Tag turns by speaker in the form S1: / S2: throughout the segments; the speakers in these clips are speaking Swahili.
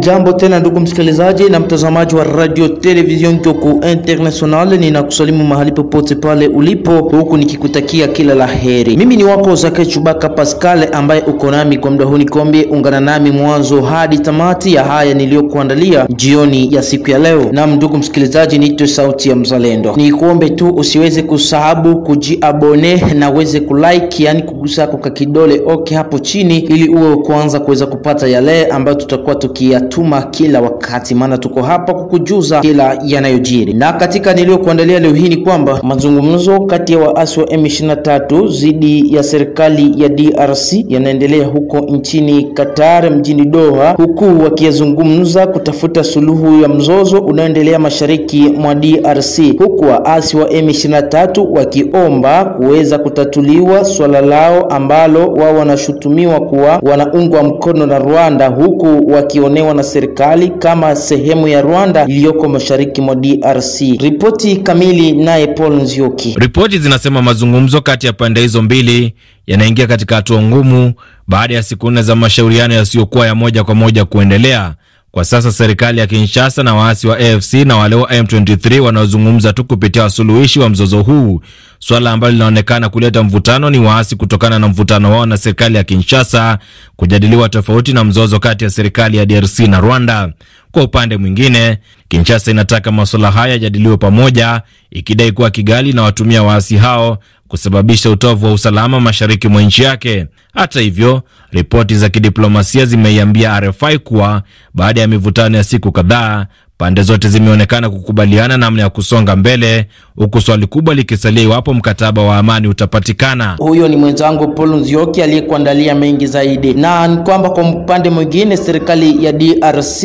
S1: Hujambo tena ndugu msikilizaji na mtazamaji wa Radio Television Ngyoku International, ninakusalimu mahali popote pale ulipo, huku nikikutakia kila la heri. Mimi ni wako Zake Chubaka Pascal ambaye uko nami kwa muda huu. Nikombe ungana nami mwanzo hadi tamati ya haya niliyokuandalia jioni ya siku ya leo. Na ndugu msikilizaji, niitwe Sauti ya Mzalendo. Nikuombe tu usiweze kusahabu kujiabone na uweze kulike, yani kugusa kwa kidole okay hapo chini, ili uwe kwanza kuweza kupata yale ambayo tutakuwa tukiyatuma kila wakati, maana tuko hapa kukujuza kila yanayojiri. Na katika niliyokuandalia leo hii ni kwamba mazungumzo kati ya waasi wa M23 dhidi ya serikali ya DRC yanaendelea huko nchini Qatar mjini Doha, huku wakiyazungumza kutafuta suluhu ya mzozo unaoendelea mashariki mwa DRC, huku waasi wa M23 wakiomba kuweza kutatuliwa swala lao ambalo wao wanashutumiwa kuwa wanaungwa mkono na Rwanda, huku wakionewa na serikali kama sehemu ya Rwanda iliyoko mashariki mwa DRC. Ripoti kamili naye Paul Nzioki.
S2: Ripoti zinasema mazungumzo kati ya pande hizo mbili yanaingia katika hatua ngumu baada ya siku nne za mashauriano yasiyokuwa ya moja kwa moja kuendelea. Kwa sasa serikali ya Kinshasa na waasi wa AFC na wale wa M23 wanaozungumza tu kupitia wasuluhishi wa mzozo huu. Swala ambalo linaonekana kuleta mvutano ni waasi kutokana na mvutano wao na serikali ya Kinshasa kujadiliwa tofauti na mzozo kati ya serikali ya DRC na Rwanda. Kwa upande mwingine, Kinshasa inataka masuala haya yajadiliwe pamoja, ikidai kuwa Kigali na watumia waasi hao kusababisha utovu wa usalama mashariki mwa nchi yake. Hata hivyo, ripoti za kidiplomasia zimeiambia RFI kuwa baada ya mivutano ya siku kadhaa, pande zote zimeonekana kukubaliana namna ya kusonga mbele, huku swali kubwa likisalia iwapo mkataba wa amani utapatikana.
S1: Huyo ni mwenzangu Paul Nzioki aliyekuandalia mengi zaidi. Na ni kwamba kwa upande mwingine, serikali ya DRC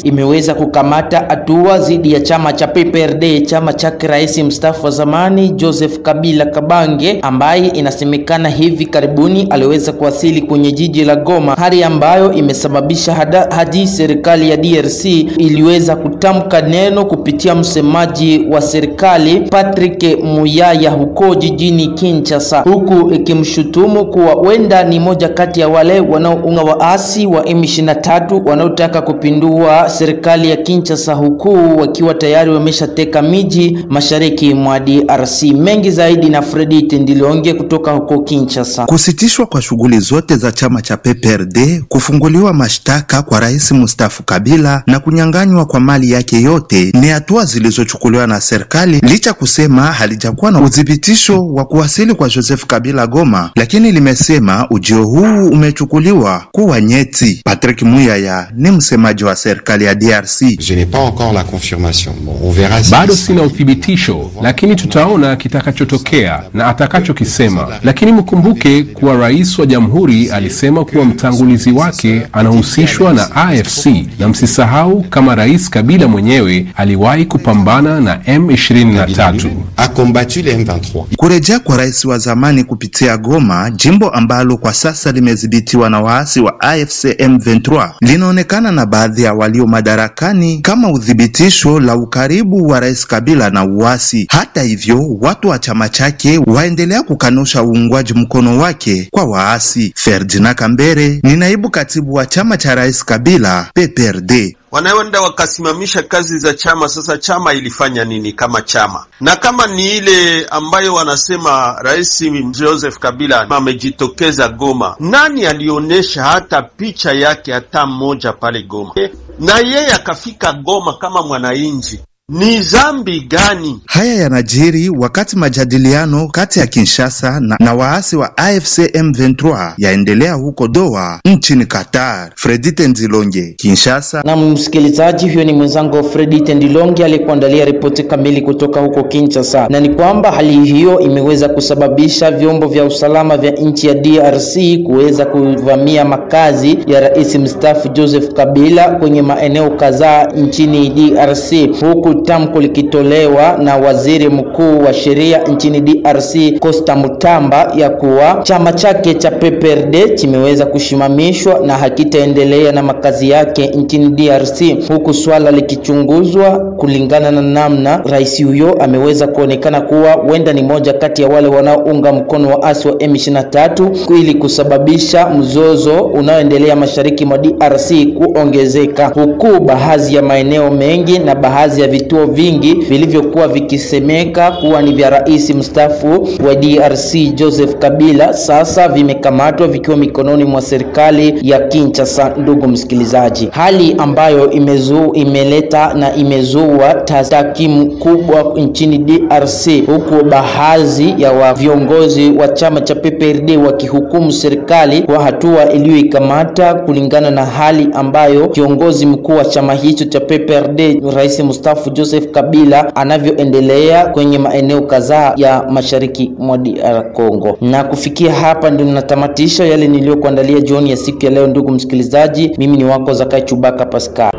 S1: imeweza kukamata hatua dhidi ya chama cha PPRD, chama cha rais mstaafu wa zamani Joseph Kabila Kabange, ambaye inasemekana hivi karibuni aliweza kuwasili kwenye jiji la Goma, hali ambayo imesababisha hadi serikali ya DRC iliweza kutamka neno kupitia msemaji wa serikali Patrick Muyaya huko jijini Kinshasa, huku ikimshutumu kuwa wenda ni moja kati ya wale wanaounga waasi wa M23 wanaotaka kupindua serikali ya Kinshasa, huku wakiwa tayari wameshateka miji mashariki mwa DRC. Mengi zaidi na Fredi Tendilonge kutoka huko Kinshasa.
S3: Kusitishwa kwa shughuli zote za chama cha PPRD, kufunguliwa mashtaka kwa rais mstaafu Kabila na kunyang'anywa kwa mali yake yote ni hatua zilizochukuliwa na serikali, licha kusema halijakuwa na udhibitisho wa kuwasili kwa Joseph Kabila Goma, lakini limesema ujio huu umechukuliwa kuwa nyeti. Patrick Muyaya ni msemaji wa serikali ya DRC.
S4: Je n'ai pas encore la confirmation. Bon, on verra.
S5: Bado sina uthibitisho, lakini tutaona kitakachotokea na atakachokisema. Lakini mkumbuke kuwa rais wa jamhuri alisema kuwa mtangulizi wake anahusishwa na AFC, na msisahau kama rais Kabila mwenyewe aliwahi kupambana na M23.
S4: A combattu les M23.
S3: Kurejea kwa rais wa zamani kupitia Goma, jimbo ambalo kwa sasa limedhibitiwa na waasi wa AFC M23, linaonekana na baadhi ya walio madarakani kama udhibitisho la ukaribu wa rais Kabila na uasi. Hata hivyo, watu wa chama chake waendelea kukanusha uungwaji mkono wake kwa waasi. Ferdinand Kambere ni naibu katibu wa chama cha rais Kabila PPRD.
S6: Wanaenda wakasimamisha kazi za chama. Sasa chama ilifanya nini kama chama? Na kama ni ile ambayo wanasema Rais Joseph Kabila amejitokeza Goma, nani alionyesha hata picha yake hata moja pale Goma? Na yeye akafika Goma kama mwananchi. Ni zambi gani?
S3: Haya yanajiri wakati majadiliano kati ya Kinshasa na waasi wa AFC M23 yaendelea huko Doha nchini Qatar. Fredi Tendilonge, Kinshasa.
S1: Na msikilizaji, huyo ni mwenzangu Fredi Tendilonge aliyekuandalia ripoti kamili kutoka huko Kinshasa. Na ni kwamba hali hiyo imeweza kusababisha vyombo vya usalama vya nchi ya DRC kuweza kuvamia makazi ya rais mstaafu Joseph Kabila kwenye maeneo kadhaa nchini DRC, huku tamko likitolewa na waziri mkuu wa sheria nchini DRC Costa Mutamba ya kuwa chama chake cha PPRD kimeweza kushimamishwa na hakitaendelea na makazi yake nchini DRC, huku swala likichunguzwa kulingana na namna rais huyo ameweza kuonekana kuwa wenda ni moja kati ya wale wanaounga mkono waasi wa M23 ili kusababisha mzozo unaoendelea mashariki mwa DRC kuongezeka, huku baadhi ya maeneo mengi na baadhi ya vituo vingi vilivyokuwa vikisemeka kuwa ni vya rais mstaafu wa DRC Joseph Kabila sasa vimekamatwa vikiwa mikononi mwa serikali ya Kinshasa. Ndugu msikilizaji, hali ambayo imeleta na imezua taharuki kubwa nchini DRC, huku baadhi ya viongozi wa chama cha PPRD wakihukumu serikali kwa hatua iliyoikamata kulingana na hali ambayo kiongozi mkuu wa chama hicho cha PPRD rais mstaafu Joseph Kabila anavyoendelea kwenye maeneo kadhaa ya mashariki mwa DR Congo. Na kufikia hapa ndio ninatamatisha yale niliyokuandalia jioni ya siku ya leo. Ndugu msikilizaji, mimi ni wako Zakai Chubaka Pascal.